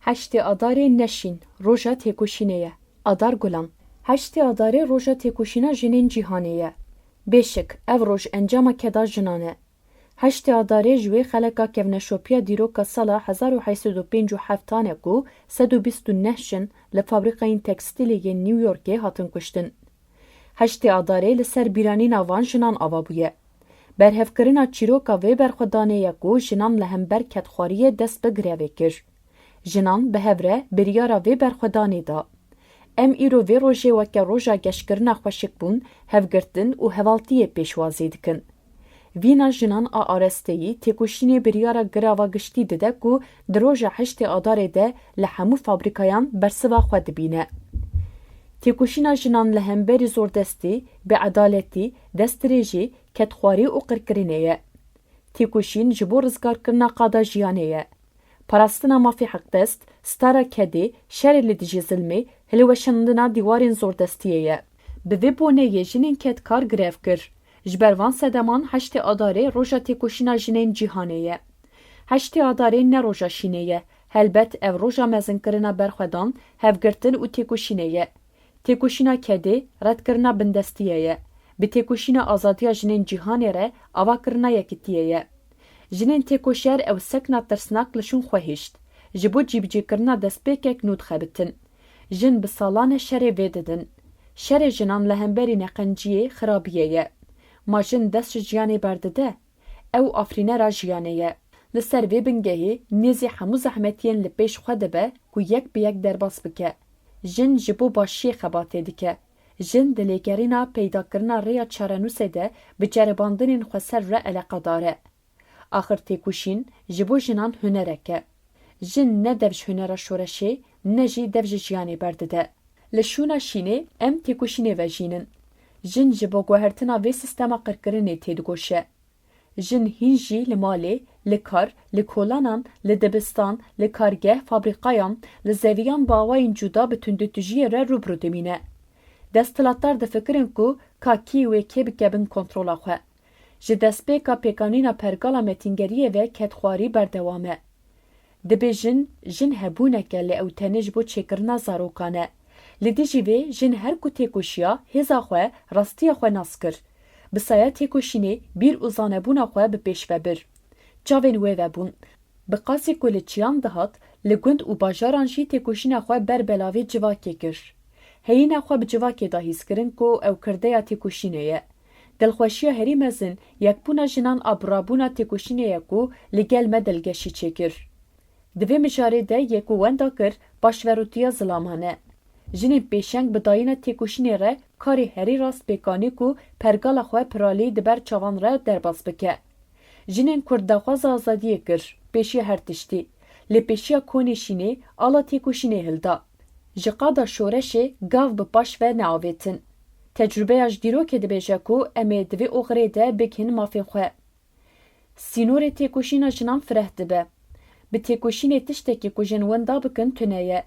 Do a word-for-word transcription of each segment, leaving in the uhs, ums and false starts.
Heştê Adarê ne şîn, roja têkoşînê ye. Adar Gulan. Heştê Adarê roja têkoşîna jinên cîhanê ye. Bêşik, ev roj encama keda jinan e. Heştê Adarê ji wê xeleka kevneşopiya dîroka sala hezar û heşt sed û pêncî û heft tane ku sed û bîst û neh jin li fabrîkayên tekstîlê yên New Yorkê hatin kuştin. Heştê Adarê li ser bîranîna van jinan ava bûye. Berhevkirina çîroka vê berxwedanê ye ku jinan li hember kedxwariyê dest bi grevê kir. Jinan bi hev re biryara vê berxwedanê da. Em îro vê rojê weke roja geşkirina xweşikbûn, hevgirtin û hevaltiyê pêşwazî dikin. Vîna jinan a aresteyî têkoşînê biryara girava giştî dide ku di roja heştê Adarê de li hemû fabrîkayan bersiva xwe dibîne. Têkoşîna jinan li hemberî zordestî, bêedaletî, destdirêjî, kedxwarî û qirkirinê ye. Têkoşîn ji bo rizgarkirina qada jiyanê ye. Parastina mafê heqdest, stara kedê, şerê li dijî zilmê, hilweşandina dîwarên zordestiyê ye. Bi vê boneyê jinên kedkar grev kir. Ji ber van sedeman heştê Adarê roja têkoşîna jinên cîhanê ye. Heştê Adarê ne roja şînê ye. Helbet ev roja mezinkirina berxwedan, hevgirtin û têkoşînê ye. Têkoşîna kedê, redkirina bindestiyê ye. Bi têkoşîna azadiya jinên cîhanê re avakirina yekitiyê ye. Jinên têkoşer ew sekna tirsnak li şûn xwe hişt. Ji bo cîbicîkirina destpêkek nû dixebitin. Jin bi salan e şerê vê didin. Şerê jinan li hemberî neqenciyê, xirabiyê ye. Ma jin dest ji jiyanê berdide? Ew afirînera jiyanê ye. Li ser vê bingehê nêzî hemû zehmetiyên li pêş xwe dibe ku yek bi yek derbas bike. Jin ji bo başiyê xebatê dike. Jin di lêgerîna peydakirina rêya çarenûsê de bi ceribandinên xweser re eleqedar e. Axir têkoşîn ji bo jinan hunerek e. Jin ne dev ji hunera şoreşê, ne jî dev ji jiyanê berdide. Li şûna şînê em têkoşînê vejînin. Jin ji bo guhertina vê sîstema qirkirinê têdigoşe. Jin hîn jî li malê, li kar, li kolanan, li dibistan, li kargeh, fabrîqayan, li zeviyan bi awayên cuda bi tundûtijiyê re rû bi rû dimîne. Desthilatdar difikirin ku ka kî wê kê bike bin kontrola xwe. Ji destpêka pêkanîna pergala metîngeriyê ve kedxwarî berdewam e. Dibêjin, jin hebûnek e, lê ew tenê ji bo çêkirina zarokan e. Li dijî vê, jin her ku têkoşiya, hêza xwe, rastiya xwe nas kir. Bi saya têkoşînê, bîr û zanebûna xwe bi pêş ve bir. Çavên wê vebûn. Bi qasî ku li çiyan dihat, li gund û bajaran jî têkoşîna xwe ber belavê civakê kir. Heyîna xwe bi civakê de hîs kirin ku ew kirdeya têkoşînê ye. Dilxweşiya herî mezin, yekbûna jinan a birabûna têkoşînê ye ku li gel me dilgeşî çêkir. Di vê mijarê de yê ku wenda kir, paşverotiya zilaman e. Jinên pêşeng bi dayîna têkoşînê re karê herî rast pêk anî ku pergala xwe piralî di ber çavan re derbas bike. Jinên Kurd daxwaza azadiyê kir, pêşiya her tiştî. Lê pêşiya konê şînê, ala têkoşînê hilda. Ji qada şoreşê gav bi paş ve neavêtin. Tecrûbeya ji dîrokê dibêje ku em ê di vê oxirê de bigihîn mafên xwe. Sînorê têkoşîna jinan fireh dibe. Bi têkoşînê tiştekî ku jin wenda bikin tune ye.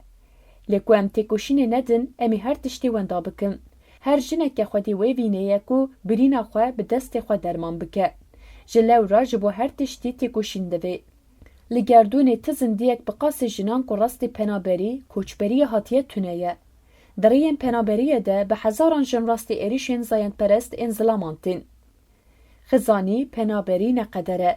Lê ku em têkoşînê nedin, em ê her tiştî wenda bikin. Her jineke xwedî wê vînê ye ku birîna xwe bi destê xwe derman bike. Ji lewra ji bo her tiştî têkoşîn divê. Li gerdûnê ti zindiyek bi qasê jinan ku rastî penaberî, koçberiyê hatiye tune ye. Di rêyên penaberiyê de bi hezaran jin rastî êrîşên zayendperest ên zilaman tên. Xizanî, penaberî neqeder e.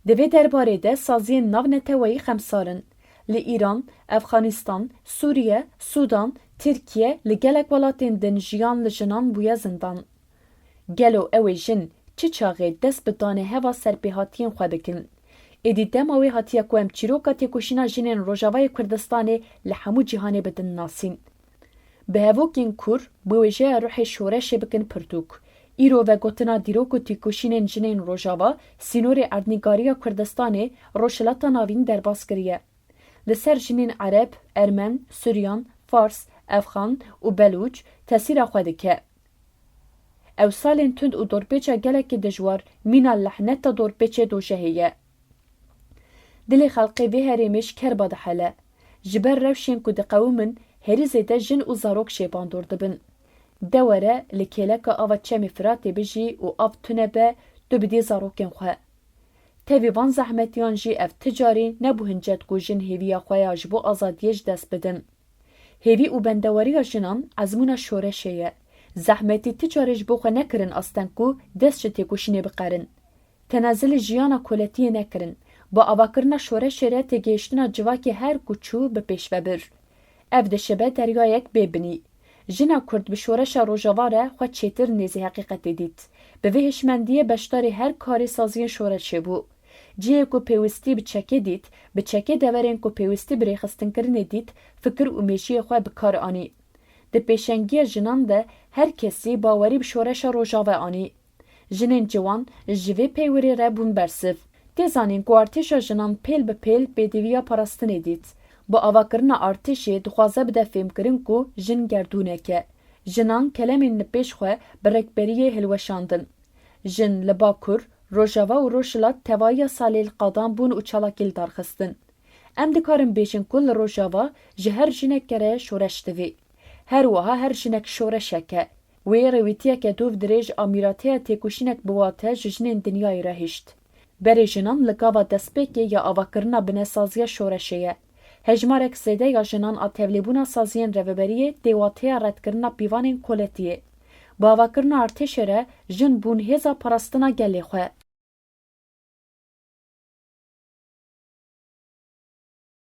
Di vê derbarê de saziyên navneteweyî xemsar in. Li Îran, Efxanistan, Sûriye, Sûdan, Tirkiye, li gelek welatên din jiyan li jinan bûye zindan. Gelo ew ê jin çi çaxê dest bi danê heva serpêhatiyên xwe bikin? Êdî dema wê hatiye ku em çîroka têkoşîna jinên Rojavayê Kurdistanê li hemû cîhanê bidin nasîn. Bi hevokên kûr, bi wêjeya ruhê şoreşê bikin pirtûk. Îro vegotina dîrok û têkoşînên jinên Rojava sînorê erdnîgariya Kurdistanê Rojhilata Navîn derbas kiriye. Li ser jinên Ereb, Ermen, Suryan, Fars, Efxan û Belûç tesîra xwe dike. Ew salên tund û dorpêça gelekî dijwar mîna lehneta dorpêçê dojehê ye. Dilê xelkê vê herêmê ji kerba dihele. Ji ber rewşên ku diqewimin, herî zêde jin û zarok jê bandor dibin. De were li kêleka ava Çemê Firatê bijî û av tune be, tu bidî zarokên xwe. Tevî van zehmetiyan jî ev ti carî nebû hincet ku jin hêviya xwe ya ji bo azadiyê ji dest bidin. Hêvî û bendeweriya jinan ezmûna şoreşê ye. Zehmetî ti carê ji bo xwe nekirin asteng ku dest ji têkoşînê biqerin. Tenezilî jiyana koletiyê nekirin. Bi avakirina şoreşê re têgihiştina civakê her ku çû bi pêş ve bir. Ev dişibe deryayek bê binî. Jina Kurd bi şoreşa Rojava re xwe çêtir nêzî heqîqetê dît. Bi vê hişmendiyê beşdarî her karê saziyên şoreşê bû. Cihê ku pêwîstî bi çekê dît, bi çekê deverên ku pêwîstî bi rêxistinkirinê dît, fikir û mêjiyê xwe bi kar anî. Di pêşengiya jinan de her kesî bawerî bi şoreşa Rojava anî. Jinên ciwan ji vê peywirê re bûn bersiv. Tê zanîn ku artêşa jinan pêl bi pêl pêdiviya parastinê dît. Bi avakirina artêşê dixwaze bide fêmkirin ku jin gerdûnek e. Jinan kelemên li pêş xwe bi rêkberiyê hilweşandin. Jin li Bakur, Rojava û Rojhilat tevahiya salê li qadan bûn û çalakî li dar xistin. Em dikarin bêjin ku li Rojava ji her jineke re şoreş divê. Her wiha her jinek şoreşek e. Wê rêwîtiyeke dûv dirêj a mîrateya têkoşînek bi wate ji jinên dinyayê re hişt. Berê jinan li gava destpêkê ya avakirina binesaziya şoreşê ye. Hejmarek zêde ya jinan a tevlêbûna saziyên rêveberiyê tê wateya redkirina pîvanên koletiyê. Bi avakirina artêşê re jin bûn hêza parastina gelê xwe.